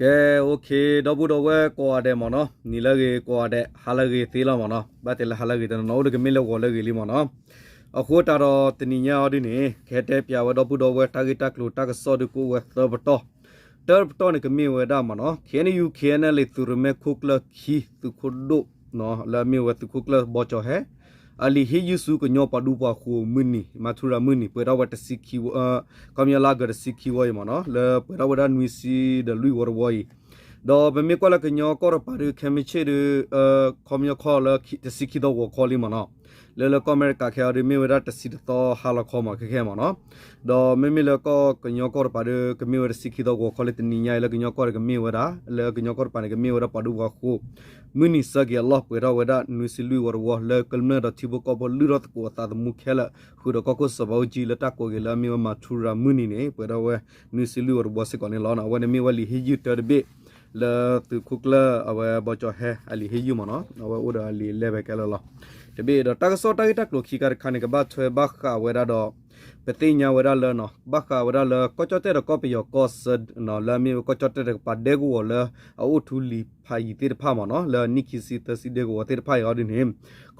ကဲ, OK, ဒီပုၢ်ဒီဝဲၢ်ကိးဂၤဒဲးမ့ၢ်နီၤ, နံၤလၢအဂ့ၤကိးဂၤဒဲး, ဟါလၢအဂ့ၤသ့လီၤမ့ၢ်နီၤ, ဘၣ်တဲလၢဟါလၢအဂ့ၤတနီၤနီၤ အိၣ်ဒီးကမ့ၢ်လၢဂီၤလၢအဂ့ၤလံမ့ၢ်နီၤ. အဃိတၢ်ဒီးတနံၤညါအီၤဒ်န့ၣ် ကဟဲတဲပၠးဝဲဒီပုၢ်ဒီဝဲၢ် တၢ်ဂ့ၢ်တၢ်ကျိၤတၢ်ကစီၣ်ဒုးကအိၣ်ဝဲသၢပတီၢ်, တၢပတီၢ်န့ၣ်ကမ့ၢ်ဝဲဒၣ်မ့ၢ်နီၤ KNU KNLA သုးရမဲခိၣ်ကျၢၢ်ခံ သုးခိၣ်ဒိၣ် လၢအမ့ၢ်ဝဲသုးခိၣ်ကျၢၢ်ဘီကၠီၤဟဲ အလံာ်ဟ့ၣ်ယုၢ်ဆူကညီပှၤဒူပှၤဃိၤမုၢ်နံၤ မၤထူရၤမုၢ်နံၤ ပှဲၤထီၣ်ဝဲတဆံခံ, ခီပညီလါအီကူးတဆံခံဝီအံၤမ့ၢ်နီၤ လၢပှဲၤထီၣ်ဝဲဒၣ်နွံဆံဒီးလွံၢ်ဝီတဝီအံၤ, ဒီးပမ့ၢ်ကွၢ်လၢကညီကီၢ်တပၤဒုး ခဲမုၢ်ဆ့ၣ်ဒုး ခီပညီခီလၢတဆံခံသီဂီၤခီလံမ့ၢ်နီၤ, လၢလၢကီၢ်အမဲရကၤခဲအံၤဒုး မ့ၢ်ဝဲဒၣ်တဆံတသီဟါလီၤခီမ့ၢ်ခဲခဲမ့ၢ်နီၤ. ဒီးမ့မ့ၢ်လၢကီၢ်ကညီကီၢ်တပၤဒုး ကမ့ၢ်ဝဲတဆံခံသီဂီၤခီလံ တနံၤညါအံၤလၢကညီကီၢ်ဒုးကမ့ၢ်ဝဲဒၣ် လၢကညီကီၢ်တပၤန့ၣ် ကမ့ၢ်ဝဲဒၣ်ပှၤဒူပှၤဃိၤ မုၢ်နံၤဆၢက့ၤအလီၢ်ပှဲၤထီၣ်ဝဲဒၣ်နွံဆံလွံၢ်ဝီတဝီ လၢကမျၢၢ်ဒီးထံဖိကီၢ်ဖိလုၢ်ထီၣ်သကိးအသးသမူခဲလၢာ် ဃုာ်ဒီးကီၢ်ခိၣ်စီၤဘးအူကၠံလၢတၢ်ကိးက့ၤလၢအမ့ၢ်ဝဲမၤထူရၤမုၢ်နံၤန့ၣ် ပှဲၤထီၣ်ဝဲနွံဆံလွံၢ်ဝီတဝီစ့ၢ်ကီးန့ၣ်လီၤ. အဝဲန့ၣ်မ့ၢ်ဝဲလံာ်ဟ့ၣ်ယုၢ်တၢတဘ့ၣ် လၢသုးခိၣ်ကျၢၢ်အဝဲဘီကၠီၤဟဲအလံာ်ဟ့ၣ်ယုၢ်မ့ၢ်နီၤ အဝဲအိၣ်ဒီးအလံာ်လဲၢ်ဖဲကဲလၢာ်လီၤ. တဘ့ၣ်ဒီးတၢ်ကစီၣ်တၢ်ဂ့ၢ်တၢ်ကျိၤခံခါတခါန့ၣ် ကဘၣ်ထွဲဘၣ်ဃးဝဲဒၣ်ဒီး ပသ့ၣ်ညါဝဲဒၣ်လၢ ဘၣ်ဃးဝဲဒၣ်လၢကီၢ်ကၠီၣ်တဲၣ်ဒီးကီၢ်ပယီၤကီၢ်ဆၢ လၢအမ့ၢ်ဝဲကီၢ်ကၠီၣ်တဲၣ်တကပၤဒဲကဝီၤလၢအအိၣ်ထူလံာ်ဖးယံၤသ့ၣ်တဖၣ်မ့ၢ်နီၤ လၢနံၣ်ခံဆံသၢဆံဒဲကဝီၤသ့ၣ်တဖၣ်အံၤအီၤဒ်န့ၣ်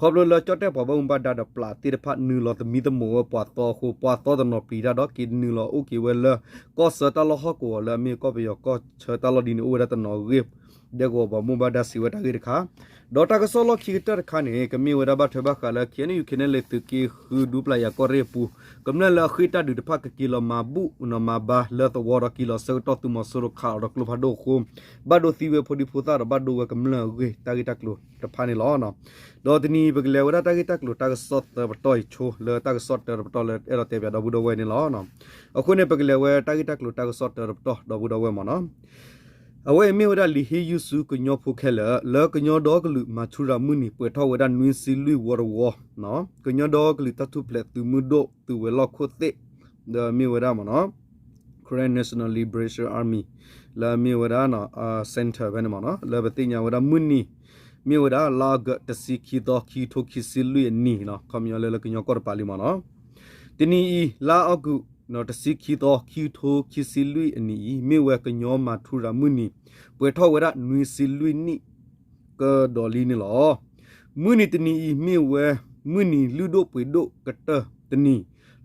ခီဖျိလၢကၠီၣ်တဲၣ်ပှၤဘၣ်မူဘၣ်ဒါဒီးပျၢ်သ့ၣ်တဖၣ်နုာ်လီၤသမံသမိးဝဲပှၤသီအဃိ ပှၤသီတနီၤပျံၤတၢ်ဒီးက့ၤနုာ်လီၤအိၣ်က့ၤဝဲလၢ ကီၢ်ဆၢတၢ်လီၢ်ဟီၣ်ကဝီၤလၢအမ့ၢ်ကီၢ်ပယီၤကီၢ်ဆၢတၢ်လီၢ်ဒ်န့ၣ် အိၣ်ဝဲဒၣ်တနီၤအဂ့ၢ် ဒဲကဝီၤပှၤဘၣ်မူဘၣ်ဒါစံးဝဲတၢ်ဂ့ၢ်တခါ ဒီးတၢ်ကစီၣ်လီၢ်ခံကတၢၢ်တခါန့ၣ် ကမ့ၢ်ဝဲဒၣ်ဘၣ်ထွဲဘၣ်ဃးလၢ KNU KNLA သုးက့ဃုဒူပျၢ်ယၤကီၢ်ရ့ၣ်အပူၤ ကမျၢၢ်လၢအဃ့ၢ်တၢ်ဒုးတဖၣ်ကက့ၤလီၤမၤဘူၣ်နီၤမၤဘါလၢသဝီဒီးက့ၤလီၤဆၢကတီၢ်သုးမီၤစိရိၤခးလီၤဒီးကျိဖးဒိၣ်အဃိ ဘၣ်ဒိသံဝဲဖိဒံဖိသၣ်ဒီးဘၣ်ဒိဝဲကမျၢၢ်အဂ့ၢ်တၢ်ဂ့ၢ်တၢ်ကျိၤတဖၣ်န့ၣ်လီၤ. ဒီးတနံၤပကလဲၤဝဲဒၣ်တၢ်ဂ့ၢ်တၢ်ကျိၤတၢ်ကစီၣ်သၢပတီၢ်အံၤဆိ လၢတၢ်ကစီၣ်တၢတပတီၢ်လၢအဲၣ်ဒိးတဲပၠးဒီပုၢ်ဒီဝဲၢ်န့ၣ်လီၤ. အဃိန့ၣ် ပကလဲၤဝဲတၢ်ဂ့ၢ်တၢ်ကျိၤတၢ်ကစီၣ်တၢတပတီၢ်ဒီပုၢ်ဒီဝဲၢ်မ့ၢ်နီၤ အဝဲအံၤမ့ၢ်ဝဲဒၣ်လံာ်ဟ့ၣ်ယုၢ်ဆူကညီဖိခဲလၢာ် လၢကညီဒီကလုာ်မၤထူရၤမုၢ်နံၤ ပှဲၤထီၣ်ဝဲဒၣ်နွံဆံလွံၢ်ဝီတဝီ, ကညီဒီကလုာ်တၢ်ထူၣ်ဖျဲးသုးမုၢ်ဒိၣ်သုးဝဲၤလီၢ်ခိၣ်သ့ၣ် ဒီးမ့ၢ်ဝဲဒၣ်မ့ၢ်နီၤ Karen National Liberation Army လၢအမ့ၢ်ဝဲဒၣ် center ဖဲန့ၣ်မ့ၢ်နီၤ လၢပသ့ၣ်ညါဝဲဒၣ်မုၢ်နံၤ မ့ၢ်ဝဲဒၣ်လါအီကူးတဆံခံသီ ခံကထိခံဆံလွံၢ်အနံၤ ခီပညီလၢလၢကညီကီၢ်တပၤလံမ့ၢ်နီၤ တနံၤအံၤ လါအီကူး တဆံခံသီ ခံကထိခံဆံလွံၢ်အနံၤအံၤ မ့ၢ်ဝဲကညီမၤထူရၤမုၢ်နံၤ ပှဲၤထီၣ်ဝဲဒၣ်နွံဆံလွံၢ်နံၣ်ကဒီးလံန့ၣ်လီၤ. မုၢ်နံၤတနံၤအံၤမ့ၢ်ဝဲ မုၢ်နံၤလုၢ်ဒိၣ်ပှ့ၤဒိၣ်ကတၢၢ်တနံၤ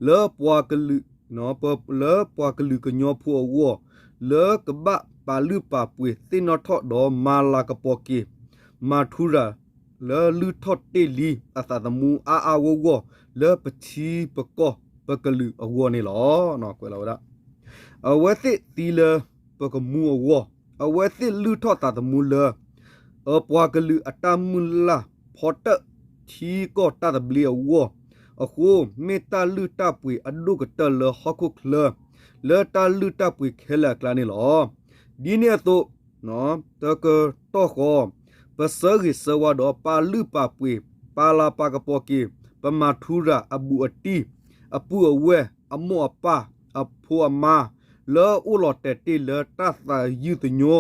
လၢပှၤကလုာ် လၢပှၤကလုာ်ကညီဖိအဂီၢ် လၢကဘၣ်ပာ်လုၢ်ပာ်ပှ့ၤသ့ၣ်နီၣ်ထီၣ်ဒီးမၤလၤကပီၤက့ၤ မၤထူရၤ လၢလုၢ်ထီၣ်တ့ၢ်လံအသးသမူအါအါဂီၢ်ဂီၢ် လၢပထံပကီၢ်ပကလုာ်အဂီၢ်န့ၣ်လီၤ. ကွဲးလီၤဝဲဒၣ် အဝဲသ့ၣ်သံလၢပကမူအဂီၢ်, အဝဲသ့ၣ်လုၢ်ထီၣ်သးသမူလၢ အပှၤကလုာ်အတၢ်မုၢ်လၢ်ဖီတၢၣ်ထံကီၢ်တၢ်သဘျ့အဂီၢ်အဃိ, မ့ၢ်တၢ်လုၢ်တၢ်ပှ့ၤအဒိၣ်ကတၢၢ်လၢဟီၣ်ခိၣ်ချၢ လၢတၢ်လုၢ်တၢ်ပှ့ၤခဲလၢာ်အကျါန့ၣ်လီၤ. ဒ်န့ၣ်အသိး တကတီၢ်ဃီ ပဆၢဂ့ၤဆၢဝါဒီးပာ်လုၢ်ပာ်ပှ့ၤ ပာ်လၤပာ်ကပီၤက့ၤ ပမၤထူရၤအဘူးအတံၢ် အပုၢ်အဝဲၢ် အမိၢ်အပၢ် အဖိအမါ လၢအအိၣ်လီၤတဲာ်တ့ၢ်လၢတၢ်သးယုၢ်သညိ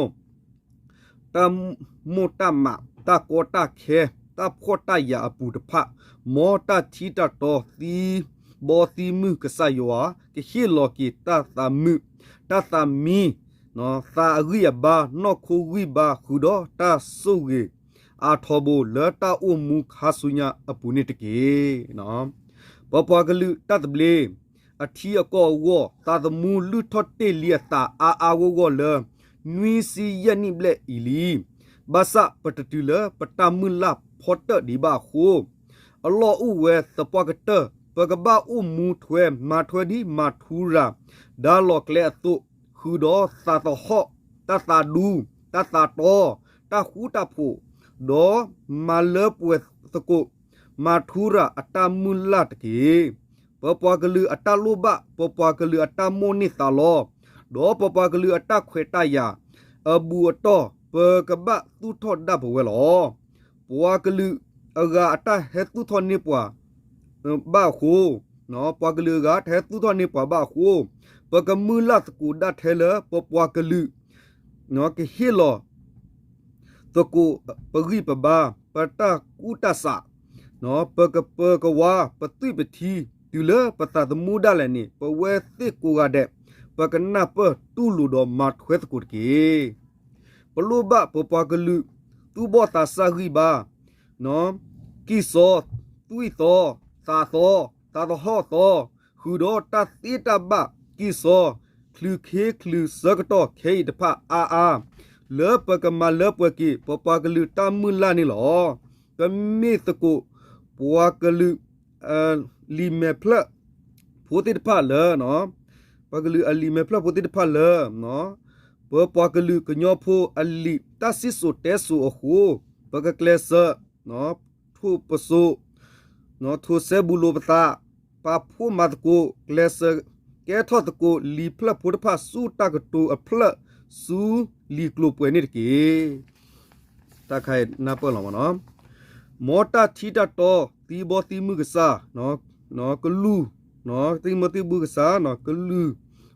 တၢ်မိၢ်တၢ်မး တၢ်ကီတၢ်ခဲ တၢ်ဖှီၣ်တၢ်ယာ်အပူၤတဖၣ်, မ်တၢ်ထံတၢ်တီ သံဘီသံမုၢ်ကစၢ်ယွၤ ကဟ့ၣ်လီၤက့ၤတၢ်သးမုာ် တၢ်သးမံ သးအဂံၢ်အဘါ နီၢ်ခိဂံၢ်ဘါ ဃုာ်ဒီးတၢ်ဆိၣ်ဂ့ၤအါထီဘိ လၢတၢ်အိၣ်မူခါဆူညါအပူၤန့ၣ်တက့ၢ်. ပပှၤကလုာ်တၢ်သဘျ့ အထံအကီၢ်အဂီၢ် သးသမူလုၢ်ထီၣ်တ့ၢ်လံအသးအါအါဂီၢ်ဂီၢ်လၢ နွံဆံယဲၢ်နံၣ်ဘျဲၣ်အံၤလံ. ဘၣ်ဆၣ်ပတတုၤလၢပတၢ်မုၢ်လၢ်ဖီတၢၣ်ဒံးဘၣ်အဃိ အလီၢ်အိၣ်ဝဲသပှၢ်ကတၢၢ် ပကဘၣ်အိၣ်မူထွဲ မၤထွဲဒ်မၤထူရၤ ဒါလီၤကျဲအသိး ဃုာ်ဒီးသးသဟီၣ် တၢ်သးဒူ တၢ်သးတီ တၢ်ဃူတၢ်ဖိး ဒီးမၤလၢပှဲၤသကိး မၤထူရၤအတၢ်မုၢ်လၢ်တက့ၢ်. ပပှၤကလုာ်အတၢ်လိၣ်ဘၣ် ပပှၤကလုာ်အတၢ်မိၣ်န့ၢ်သးလီ ဒီးပပှၤကလုာ်အတၢ်ခွဲးတၢ်ယာ် အဘူးအတီၢ် ပကဘၣ်သူၣ်ထီၣ်ဒၣ်ပဝဲလီၤ. ပှၤကလုာ်အဂၤအတၢ်ဟဲသူၣ်ထီၣ်န့ၢ်ပှၤ ဘၣ်အဃိ, ပှၤကလုာ်အဂၤတဟဲသူၣ်ထီၣ်န့ၢ်ပှၤဘၣ်အဃိ, ပကမုၢ်လၢ်သကိးဒၣ်ထဲလၢပပှၤကလုာ် ကဟ့ၣ်လီၤ သကိးပဂံၢ်ပဘါ ပတၢ်ကူတၢ်ဆး ပကပၢကဝါ ပသွံၣ်ပထံ တုၤလၢပသးသမူဒၣ်လဲာ်န့ၣ် ပဝဲသ့ၣ်ကိးဂၤဒဲး ပကနၢ်ပၢၢ်တူၢ်လိာ်ဒီးမၤထွဲသကိးတက့ၢ်. ပလိၣ်ဘၣ်ပပှၤကလုာ် သူၣ်ဘီၣ်သးစၢ်ဂံၢ်ဘါ, ကံၢ်စီ, သွံၣ်သီ, သးသီ, သးသဟီၣ်သီ, ဃုာ်ဒီးတၢ်သ့တၢ်ဘၣ်ကံၢ်စီ, ချုးခ့ချုးဆၢကတီၢ်ခဲအံၤတဖၣ်အါအါ, လၢပကမၤလၢပှဲၤက့ၤ ပပှၤကလုာ်တၢ်မုၢ်လၢ်န့ၣ်လီၤ. ပမ့ၢ်သကိး ပှၤကလုာ် လံာ်မဲာ်ဖျၢၣ်ဖိသ့ၣ်တဖၣ်လၢ ပှၤကလုာ်အလံာ်မဲာ်ဖျၢၣ်ဖိသ့ၣ်တဖၣ်လၢ ပပှၤကလုာ်ကညီဖိအလံာ်တၢ်စံၣ်စိၤတဲစိၤအဃိ, ပကကျဲးစၢး ထိၣ်ပစိာ်, ထိၣ်စဲဘူးလိာ်ပသး, ပာ်ဖှိၣ်မၤသကိး, ကျဲးစၢးကဲထီၣ်သကိး လံာ်ဖျၢၣ်ဖိတဖၣ်ဆူတၢ်ကတိၤအဖျၢၣ် ဆူလံာ်ကျိၤပှဲၤန့ၣ်တက့ၢ်. တၢ်ခါအံၤနၢ်ပၢၢ်လီၤမ့ၢ်နီၤ. မ်တၢ်ထံတၢ်တီ သံဘီသံမုၢ်ကစၢ် ကလုၢ်, သံဘီသံမုၢ်ကစၢ် ကလုၢ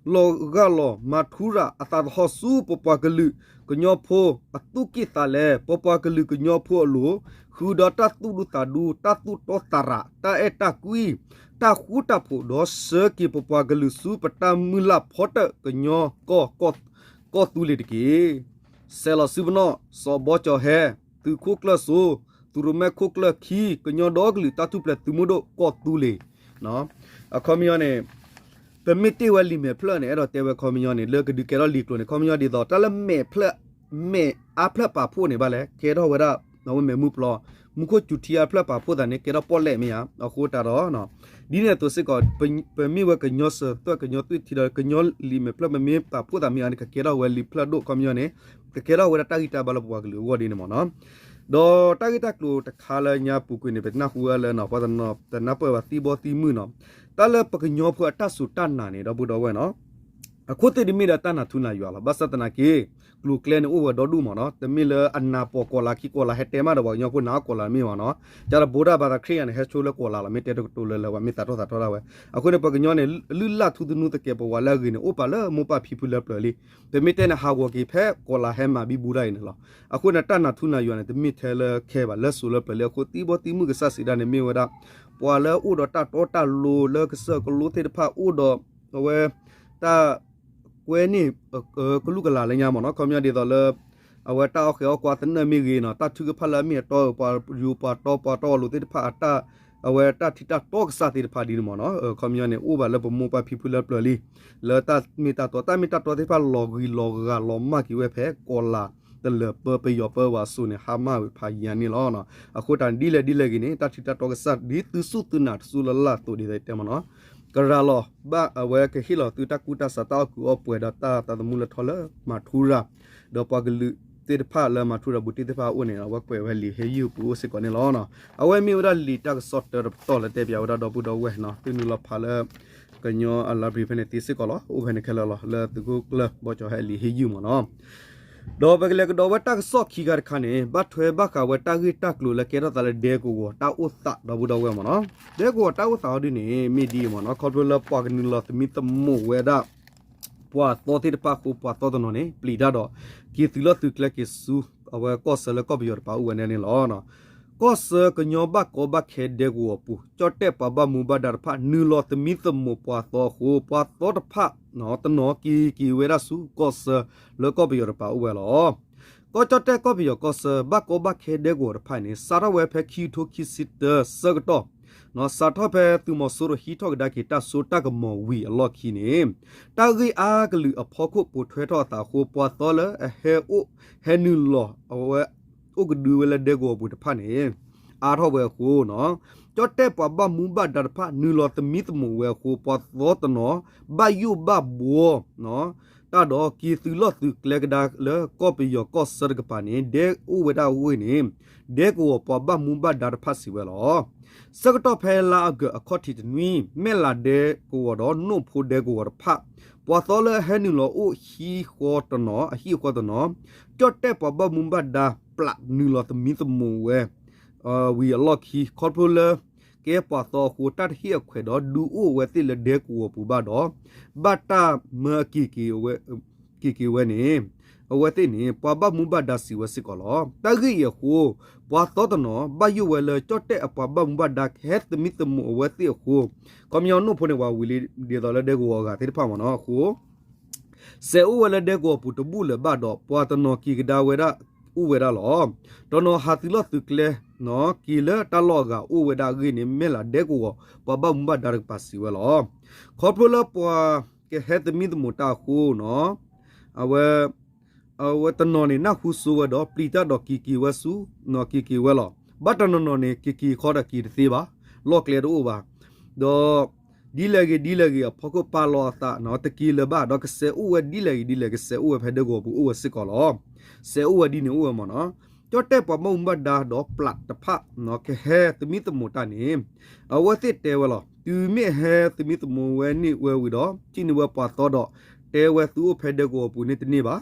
်လီၤဂၢ်လီၤ မၤထူရၤအသးသဟီၣ်ဆူပပှၤကလုာ် ကညီဖိအသူၣ်ကံၢ်သးလဲ, ပပှၤကလုာ်ကညီဖိအလိၤ, ဃုာ်ဒီးတၢ်သူၣ်ဒူသးဒူ, တၢ်သူၣ်တီသးရး, တၢ်အဲၣ်တၢ်ကွံ, တၢ်ဃူတၢ်ဖိး, ဒီးဆှၢက့ၤပပှၤကလုာ်ဆူပတၢ်မုၢ်လၢ်ဖီတၢၣ် ကညီကီၢ်သူလ့ၤတက့ၢ်. ဆဲးလီၤစုပနီၣ်, စီၤဘီကၠီၤဟဲ, သုးခိၣ်ကျၢၢ်စိ, သုးရိၣ်မဲခိၣ်ကျၢၢ်ခံ, ကညီဒီကလုာ်တၢ်ထူၣ်ဖျဲးသုးမုၢ်ဒိၣ်ကီၢ်သူလ့ၤ, အခီပညီန့ၣ် ပမ့ၢ်တ့ၢ်ဝဲလံာ်မဲာ်ဖျၢၣ်န့ၣ် အဲၣ်ဒိးတဲဝဲခီပညီန့ၣ် လၢကဒုးကဲထီၣ်လံာ်ကျိၤန့ၣ် ခီပညီဒ်သိး တၢ်လၢမဲာ်ဖျၢၣ်, မဲာ်အါဖျၢၣ်ပာ်ဖှိၣ်န့ၣ်ဘၣ်လဲၣ် ကဲထီၣ်ဝဲဒၣ် အဝဲမဲာ်မုၢ်ပျီ, မူခိၣ်စူၤထံအါဖျၢၣ်ပာ်ဖှိၣ်သးန့ၣ် ကဲထီၣ်ပီၣ်လဲၣ်မ့ၢ်ဧါ. အဃိတးဒီး ဒ်န့ၣ်အသိးစ့ၢ်ကီး ပမ့ၢ်ဝဲကညီစၢၤသွဲၣ် ကညီသွံၣ်ထံဒီး ကညီလံာ်မဲာ်ဖျၢၣ် ပမ့ၢ်ပာ်ဖှိၣ်သးမ့ၢ်ဧါန့ၣ် ကကဲထီၣ်ဝဲလံာ်ဖျၢၣ်ဒိၣ် ခီပညီန့ၣ် ကကဲထီၣ်ဝဲဒၣ်တၢ်ဂံၢ်တၢ်ဘါလၢပပှၤကလုာ်အဂီၢ်ဒ်န့ၣ်မ့ၢ်နီၤ. ဒီးတၢ်ဂ့ၢ်တၢ်ကျိၤတခါလၢညါပူၤကွံာ်န့ၣ် ပနၢ်ဟူဝဲလၢ ပှၤတနီၤတနၢ်ပၢၢ်ဘၣ်သံဘီသံမုၢ်နီၤ, တၢ်လၢပကညီဖိအတၢ်စူၢ်တၢ်နာ်န့ၣ် ဒီပုၢ်ဒီဝဲၢ်နီၤ အခိၣ်သ့ၣ်တမ့ၢ်ဒီးတၢ်နၢ်ထူနၢ်ယွၤလီၤ. ဘၣ်ဆၣ်သနာ်က့ ကျိၤကျဲန့ၣ်အိၣ်ဝဲဒီဒူၣ်မ့ၢ်နီၤ, တမ့ၢ်လၢအနၢ်ပိာ်ကီၤလၤခံ ကီၤလၤဟဲတဲမးဒီးပှၤကညီဖိနၢ်အီၣ်ကီၤလၤမ့ၢ်မ့ၢ်နီၤ, ကဒီးဘိးတၢ်ဘၣ်သးခရံာ်ယါန့ၣ် ဟဲဆိလၢကီၤလၤလီၤ မ့ၢ်တဲတကတိၤလၢလၢပှၤမ့ၢ်သးထီၣ်သးထီၣ်ဒၣ်ဝဲ. အဃိန့ၣ် ပှၤကညီန့ၣ် လုၢ်လၢ်ထူသနူသကဲးပဝးလၢအဂ့ၤန့ၣ် အိၣ်ပာ်လၢမိၢ်ပၢ်ဖံဖုလၢပျၢၤလံ. ပမ့ၢ်တဲန့ၣ် ဟးဂီၤက့ၤဖဲကီၤလၤဟဲမၤဘံဘူတၢ်အံၤန့ၣ်လီၤ. အဃိန့ၣ် တၢ်နၢ်ထူနၢ်ယွၤန့ၣ် တမ့ၢ်ထဲလၢခဲဘၣ် လၢစိၤလၢပျၢၤလံ. အဃိသံဘီသံမုၢ်ကစၢ်စံးဒၣ်န့ၣ် မ့ၢ်ဝဲဒၣ် ပှၤလၢအိၣ်ဒီးတၢ်တီတၢ်လိၤလၢကစၢၢ်ကလိသ့ၣ်တဖၣ်အိၣ်ဒီး အဝဲ တၢ် ကွဲန့ၣ် ကလူးကလၤလၢညါမ့ၢ်နီၤ, ခီပညီဒ်သိးလၢ အဝဲတၢ်အီၣ်ဃဲၤအီၣ်ကွၢ်သနၢၣ်မ့ၢ်ဂ့ၤနီၤ, တၢ်ထုကဖၣ်လၢအမ့ၢ်အတီအၢ ပှၤယူၤပှၤတီပှၤတီအလိၤသ့ၣ်တဖၣ်အတၢ် အဝဲတၢ်ထံတၢ်တီကစၢ်သ့ၣ်တဖၣ်ဒ်န့ၣ်မ့ၢ်နီၤ, ခီပညီန့ၣ် အိၣ်ဘၣ်လၢပမိၢ်ပၢ်ဖံဖုလၢပျၢၤလံ, လၢတၢ်မ့ၢ်တၢ်တီ တၢ်မ့ၢ်တၢ်တီသ့ၣ်တဖၣ်လီၤဂံၢ်လီၤဂၤလီၤမၢ်က့ၤဝဲဖဲကီၤလၤတလၢာ်ပၢပယီၤပၢဝဲအစိၤန့ၣ် ဟါမၢ်ဝဲဖးယံၤန့ၣ်လီၤ. အဃိတၢ်ဒ်လဲၣ်ဒ်လဲၣ်ဂ့ၤန့ၣ် တၢ်ထံတၢ်တီကစၢ်ဒ်သုစူၢ်သုနာ်တစူၢ်လၢ်လၢ်အသိးဒ်သိးတဲမ့ၢ်နီၤ ကရၤလီၤဘၣ်အဝဲကဟ့ၣ်လီၤသုတၢ်ကူၣ်တၢ်ဆး တၢ်အီၣ်ကုးအီၣ်ပှဲၤဒီးတၢ်သးသမူလၢထီလၢမၤထူရၤ, ဒီးပှၤကလုာ်သ့ၣ်တဖၣ်လၢမၤထူရၤဘူးတံၢ်သ့ၣ်တဖၣ်အအိၣ်န့ၣ် အဝဲကွဲးဝဲလံာ်ဟ့ၣ်ယုၢ်ပူၤအိၣ်စ့ၢ်ကီးန့ၣ်လီၤ. အဝဲမ့ၢ်ဝဲဒၣ်လံာ်တၢ်ကစီၣ်တၢတပတီၢ်လၢတဲပၠးဝဲဒၣ်ဒီပုၢ်ဒီဝဲၢ်နီၤ, သုနုာ်လီၤဖးလၢ ကညီအလါပရံၤဖဲန့ၣ်သ့စ့ၢ်ကီးလီၤ. အိၣ်ဖဲန့ၣ်ခဲလၢာ်လီၤ လၢသုးခိၣ်ကျၢၢ်ဘီကၠီၤဟဲလံာ်ဟ့ၣ်ယုၢ်မ့ၢ်နီၤ ဒီးပကလဲၤကဒီးဝဲတၢ်ကစီၣ်ခံခါတခါန့ၣ် ဘၣ်ထွဲဘၣ်ဃးဝဲတၢ်ဂ့ၢ်တၢ်ကျိၤလၢကဲထီၣ်သးလၢဒဲကဝီၤ တၢ်အိၣ်သးဒီပုၢ်ဒီဝဲၢ်မ့ၢ်နီၤ. ဒဲကဝီၤတၢ်အိၣ်သးအီၤဒ်န့ၣ် မ့ၢ်ဒ်အံၤမ့ၢ်နီၤ, ခီဖျိလၢပှၤကနုာ်လီၤသမံသမိးဝဲဒၣ် ပှၤသီသ့ၣ်တဖၣ်အဃိ ပှၤသီတနီၤန့ၣ် ပျံၤတၢ်ဒီး က့ၤသုးလီၢ်သုးကျဲက့ၤဆူ အဝဲကီၢ်ဆၢလၢကီၢ်ပယီၤတပၤအိၣ်ဝဲန့ၣ်န့ၣ်လီၤ. ကီၢ်ဆၢကညီဘၣ်ကီဘၣ်ခဲဒဲကဝီၤပူၤ ကၠီၣ်တဲၣ်ပှၤဘၣ်မူဘၣ်ဒါတဖၣ် နုာ်လီၤသမံသမိးပှၤသီအဃိ ပှၤသီတဖၣ်တနီၤက့ၤက့ၤဝဲဒၣ်ဆူကီၢ်ဆၢလၢကီၢ်ပယီၤတပၤအိၣ်ဝဲလီၤ. ကီၢ်ကၠီၣ်တဲၣ်ကီၢ်ပယီၤကီၢ်ဆၢ ဘၣ်ကီဘၣ်ခဲဒဲကဝီၤတဖၣ်န့ၣ် စးထီၣ်ဝဲဖဲခံကထိခံဆံတၢဆၢကတီၢ် စးထီၣ်ဖဲသုးမီၤစိရိၤဟံးထီၣ်ကဒါက့ၤတၢ်စိတၢ်ကမီၤဝံၤအလီၢ်ခံန့ၣ် တၢ်ဂ့ၢ်အါကလုာ်အဖီခိၣ်ပိာ်ထွဲထီၣ်အသးအဃိ ပှၤသီလၢအဟဲအိၣ်ဟဲနုာ်လီၤအဝဲ အိၣ်ကဒုဝဲလၢဒဲကဝီၤပူၤတဖၣ်န့ၣ် အါထီၣ်ဝဲအဃိ ကၠီၣ်တဲၣ်ပှၤဘၣ်မူဘၣ်ဒါတဖၣ် နုာ်လီၤသမံသမိးဝဲအဃိ ပှၤသီတနီၤ ဘၣ်ယိၣ်ဘၣ်ဘှီ တၢ်ဒီးက့ၤသုးလီၢ်သုးကျဲကဒါလၢကီၢ်ပယီၤကီၢ်ဆၢတကပၤန့ၣ် ဒဲအိၣ်ဝဲဒၣ်အဂ့ၢ်န့ၣ် ဒဲကဝီၤပှၤဘၣ်မူဘၣ်ဒါတဖၣ်စံးဝဲလီၤ. ဆၢကတီၢ်ဖဲလါအီကူးအခီၣ်ထံးတနွံ မဲၢ်လးဒဲကဝီၤဒီးနိၣ်ဖိဒဲကဝီၤတဖၣ် ပှၤသီလၢအဟဲနုာ်လီၤအိၣ်ဟံၣ်ဃီတနီၤ အဟံၣ်အဃီတနီၤ ကၠီၣ်တဲၣ်ပှၤဘၣ်မူဘၣ်ဒါပျးနုာ်လီၤသမံသမိးဝဲ ဝံၤအလီၢ်ခံ ခီဖျိလၢ ကဲပှၤသီအဃိ တၢ်တဟ့ၣ်အခွဲးဒီး ဒုးအိၣ်ဝဲသ့ၣ်လၢဒဲကဝီၤပူၤဘၣ်ဒီး ဘၣ်တၢ်မၢအက့ၤက့ၤဝဲ က့ၤက့ၤဝဲန့ၣ် အဝဲသ့ၣ်န့ၣ် ပှၤဘၣ်မူဘၣ်ဒါစံးဝဲစ့ၢ်ကီးလီၤ. တၢ်ဂ့ၢ်အံၤအဃိ ပှၤသီတနီၤ ဘၣ်ယိၣ်ဝဲလၢကၠီၣ်တဲၣ်အပှၤဘၣ်မူဘၣ်ဒါကဟဲသမံသမိးအဝဲသ့ၣ်အဃိ ခီပညီနိၣ်ဖိန့ၣ် ပှၤဝံၤလံဒ်သိးလၢဒဲကဝီၤအဂၤသ့ၣ်တဖၣ်မ့ၢ်နီၤအဃိ စဲးအိၣ်ဝဲလၢဒဲကဝီၤပူၤတဘူၣ်လၢၤဘၣ်ဒီး ပှၤတနီၤက့ၤကဒါဝဲဒၣ်အိၣ်ဝဲဒၣ်လီၤ. တနီၤဟးသုးလီၢ်သုးကျဲ က့ၤလၢတၢ်လီၢ်အဂၤအိၣ်ဝဲဒၣ်အဂ့ၢ်န့ၣ် မဲၢ်လးဒဲကဝီၤ ပှၤဘၣ်မူဘၣ်ဒါတကပၤစံးဝဲလီၤ. ခီဖျိလၢပှၤကဟဲသမံသမိးတၢ်အဃိနီၤ အဝဲ အဝဲတနီၤန့ၣ် နၢ်ဟူစိဝဲဒီး ပျံၤတၢ်ဒီးက့ၤက့ၤဝဲဆူ က့ၤက့ၤဝဲလီၤ. ဘၣ်တနီၤနီၤန့ၣ် က့ၤက့ၤခီဒီးက့ၤတသ့ဘၣ်, လီၢ်ကျဲတအိၣ်ဘၣ်. ဒီး ဒ်လဲၣ်ဂ့ၤဒ်လဲၣ်ဂ့ၤ အဖီခိၣ်ပာ်လီၤအသးနီၤ တက့ၤလၢၤဘၣ် ဒီးကစဲးအိၣ်ဝဲဒ်လဲၣ်ဂ့ၤဒ်လဲၣ် ကစဲးအိၣ်ဝဲဖဲဒဲကဝီၤပူၤအိၣ်ဝဲစ့ၢ်ကီးလီၤ. စဲးအိၣ်ဝဲဒ်န့ၣ်အိၣ်ဝဲမ့ၢ်နီၤ. ကၠီၣ်တဲၣ်ပှၤဘၣ်မူဘၣ်ဒါဒီးပျၢ်တဖၣ် ကဟဲသမံသမိးတၢ်န့ၣ် အဝဲသ့ၣ်တဲဝဲလီၤ. တုၤမ့ၢ်ဟဲသမံသမိးဝဲန့ၢ်ဝဲဝံၤဒီး ထံၣ်န့ၢ်ဝဲပှၤသီဒီး တဲဝဲသုအိၣ်ဖဲဒဲကဝီၤပူၤန့ၣ်တန့ၢ်ဘၣ်,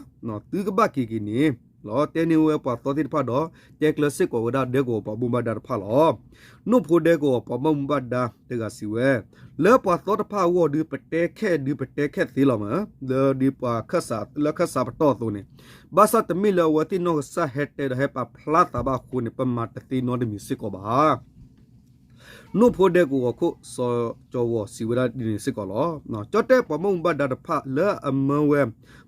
သုကဘၣ်က့ၤက့ၤန့ၣ်လီၤ. တဲန့ၢ်ဝဲပှၤသီသ့ၣ်တဖၣ်ဒီး တဲကျၢၤစ့ၢ်ကီးဝဲဒၣ်ဒဲကဝီၤပှၤဘၣ်မူဘၣ်ဒါတဖၣ်လီၤ. နိၣ်ဖိဒဲကဝီၤပှၤဘၣ်မူဘၣ်ဒါတဂၤစံးဝဲ လၢပှၤသီတဖၣ်အဂီၢ်ဒုး ပတဲခဲဒုး ပတဲခဲသ့လီၤမး, လၢဒ်ပှၤ လၢခၢၣ်စးပတီၢ်အသိးန့ၣ်, ဘၣ်ဆၣ်တမ့ၢ်လၢအဝဲသ့ၣ်နီၢ်ကစၢ်ဟဲတဲဒီးဟဲပာ်ဖျါသးဘၣ်အဃိန့ၣ် ပမၤတသ့နီတမံၤစ့ၢ်ကီးဘၣ်. နိၣ်ဖိဒဲကဝီၤခိၣ်စီၤကၠီၤဝီၤစံးဝဲဒၣ်ဒ်န့ၣ်စ့ၢ်ကီးလီၤ. ကၠီၣ်တဲၣ်ပှၤဘၣ်မူဘၣ်ဒါတဖၣ်လၢအမၢဝဲ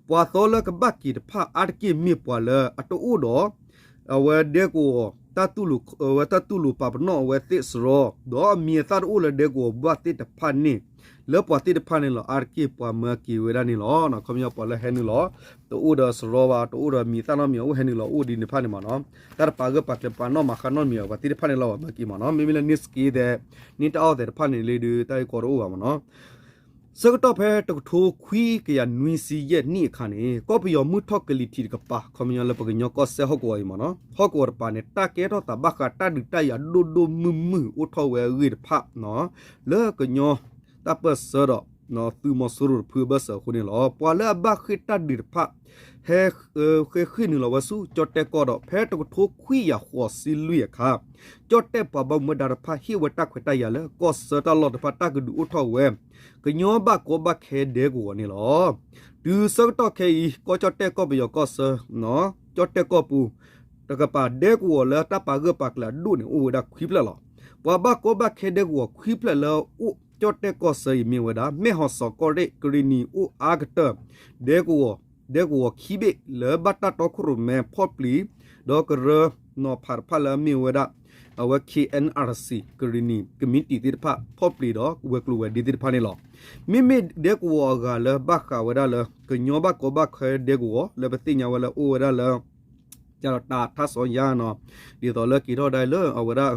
ပှၤသီလၢကဘၣ်က့ၤတဖၣ်အါတက့ၢ်မ့ၢ်ပှၤလၢအတအိၣ်ဒီး အဝဲဒဲကဝီၤ တၢ်တူၢ်လိာ် အဝဲတၢ်တူၢ်လိာ်ပာ်ပနီၣ်အဝဲသ့ၣ်စရီ, ဒီးအမံၤအသၣ်တအိၣ်လၢဒဲကဝီၤဘၣ်သ့ၣ်တဖၣ်န့ၣ်, လၢပှၤသ့ၣ်တဖၣ်န့ၣ်လီၤ. အါတက့ၢ်ပှၤမၢက့ၤဝဲဒၣ်န့ၣ်လီၤ. ခီပညီပှၤလၢဟဲနုာ်လီၤ တအိၣ်ဒီးစရီဘၣ်, တအိၣ်ဒီးမံၤအသၣ်နီတမံၤ အိၣ်ဟဲနုာ်လီၤအိၣ်ဒ်န့ၣ်တဖၣ်န့ၣ်မ့ၢ်နီၤ, တၢ်တပာ်ဂၢၢ်ပာ်ကျၢၤပာ်နီၣ်မၤဃါနီတမံၤ ပှၤသ့ၣ်တဖၣ်န့ၣ်လီၤ ပှၤမၢက့ၤမ့ၢ်နီၤ. မ့မ့ၢ်လၢန့ၢ်စက့သဲး န့ၢ်တၢ်အီၣ်သဲးတဖၣ်န့ၣ်လံဒုး တၢ်ဂ့ၢ်ကီတအိၣ်ဘၣ်မ့ၢ်နီၤ. ဆၢကတီၢ်ဖဲတကထိခွံကယၤနွံဆံယဲၢ်နံၣ်အခါန့ၣ် ကီၢ်ပယီၤမုၢ်ထီၣ်ကလံၤထံးတကပၤ ခီပညီလၢပကညီကီၢ်စဲၣ်ဟီၣ်ကဝီၤအံၤမ့ၢ်နီၤ, ဟီၣ်ကဝီၤတကပၤန့ၣ် တၢ်ကဲထီၣ်သးဘၣ်ဃးတၢ်ဒုးတၢ်ယၤဒိၣ်ဒိၣ်မုၢ်မုၢ်အိၣ်ထီၣ်ဝဲအဂ့ၢ်တဖၣ် လၢကညီတၢ်ပၢၢ်ဆၢဒီး သုးမီၤစိရိၤတဖုအဘၢၣ်စၢၤအဃိန့ၣ်လီၤ. ပှၤလၢအဘၣ်ဃ့ၢ်တၢ်ဒုးတဖၣ် ဟဲ ဃ့ၢ်ဃ့ၢ်နုာ်လီၤဝဲဆူကၠီၣ်တဲၣ်ကီၢ်ဒီး ဖဲတကထိခွံကယၤဃိးဆံလွံၢ်အခါ ကၠီၣ်တဲၣ်ပှၤဘၣ်မူဘၣ်ဒါတဖၣ် ဟ့ၣ်ဝဲတၢ်ခွဲးတၢ်ယာ်လၢကီၢ်ဆၢတၢ်လီၢ်တဖၣ် တၢ်ကဒုးအိၣ်ထီၣ်ဝဲ ကညီဘၣ်ကီဘၣ်ခဲဒဲကဝီၤန့ၣ်လီၤ. တုၤဆၢကတီၢ်ခဲအံၤ ကီၢ်ကၠီၣ်တဲၣ်ကီၢ်ပယီၤကီၢ်ဆၢ ကၠီၣ်တဲၣ်ကီၢ်ပူၤ တကပၤဒဲကဝီၤလၢတၢ်ပာ်ဂၢၢ်ပာ်ကျၢၤအဒိၣ်န့ၣ် အိၣ်ဝဲဒၣ်ခွံဖျၢၣ်လီၤ. ပှၤဘၣ်ကီဘၣ်ခဲဒဲကဝီၤခွံဖျၢၣ်လၢအိၣ်ကၠီၣ်တဲၣ်ကီၢ်ဆၢအံၤမ့ၢ်ဝဲဒၣ် မဲၢ်ဟီၣ်စီၤကီၢ်ရ့ၣ် ကရံၣ်နံၤအိၣ်အါကတၢၢ် ဒဲကဝီၤ ဒဲကဝီၤခံဘ့ၣ်လၢဘၣ်တၢ်တီခိၣ်ရိၣ်မဲဖီၣ်ပျံၤ ဒီးကရၢနီၤဖးတဖၣ်လၢအမ့ၢ်ဝဲဒၣ် အဝဲ K N R C ကရံၣ်နံၤ ကမံးတံာ်သ့ၣ်တဖၣ် ဖီၣ်ပျံၤဒီးဝဲၤကျိၤဝဲၤဒ့သ့ၣ်တဖၣ်န့ၣ်လီၤ. မ့မ့ၢ်ဒဲကဝီၤအဂၤလၢဘၣ်ဃးဝဲဒၣ်လၢ ကညီဘၣ်ကီဘၣ်ခဲဒဲကဝီၤလၢပသ့ၣ်ညါဝဲလၢအိၣ်ဝဲဒၣ်လၢ ကၠၣ်ဒီးတၢ်ထါစီၤယါနီၤ ဒ်သိးလၢက့ၤထီၣ်ဒၣ်လၢအဝဲဒၣ်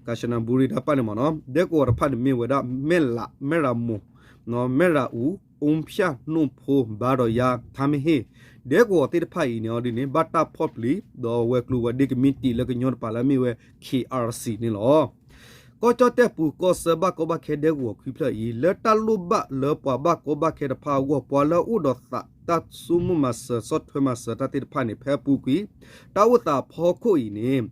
ကၣ်စနဘူရံတၢ်ပၢ်န့ၣ်မ့ၢ်နီၤ ဒဲကဝီၤတဖၣ်န့ၣ်မ့ၢ်ဝဲဒၣ် မဲၢ်လး မဲၢ်ရမိၤ မဲၢ်ရအူ အူဖၠၣ် နိၣ်ဖိ ဘါဒီးယါ ထါမ့ၢ်ဟ့ၣ် ဒဲကဝီၤသ့ၣ်တဖၣ်အံၤန့ၣ်အီၤဒ်န့ၣ် ဘၣ်တၢ်ဖီၣ်ပျံၤ ဒီးဝဲၤကျိၤဝဲၤဒ့ကမံးတံာ်လၢကညီတကပၤလၢအမ့ၢ်ဝဲ K R C န့ၣ်လီၤ. ကီၢ်ကၠီၣ်တဲၣ်ပူၤကီၢ်ဆၢဘၣ်ကီဘၣ်ခဲဒဲကဝီၤခွံဖျၢၣ်အံၤ လၢတၢ်လိၣ်ဘၣ်လၢပှၤဘၣ်ကီဘၣ်ခဲတဖၣ်အဂီၢ် ပှၤလၢအအိၣ်ဒီးသးတၢ်ဆိကမိၣ်မၤစၢၤဆီၣ်ထွဲမၤစၢၤတၢ်သ့ၣ်တဖၣ်န့ၣ် ဖဲအပူၤကွံာ် တၢ်အိၣ်သးအဖီခိၣ်အံၤန့ၣ်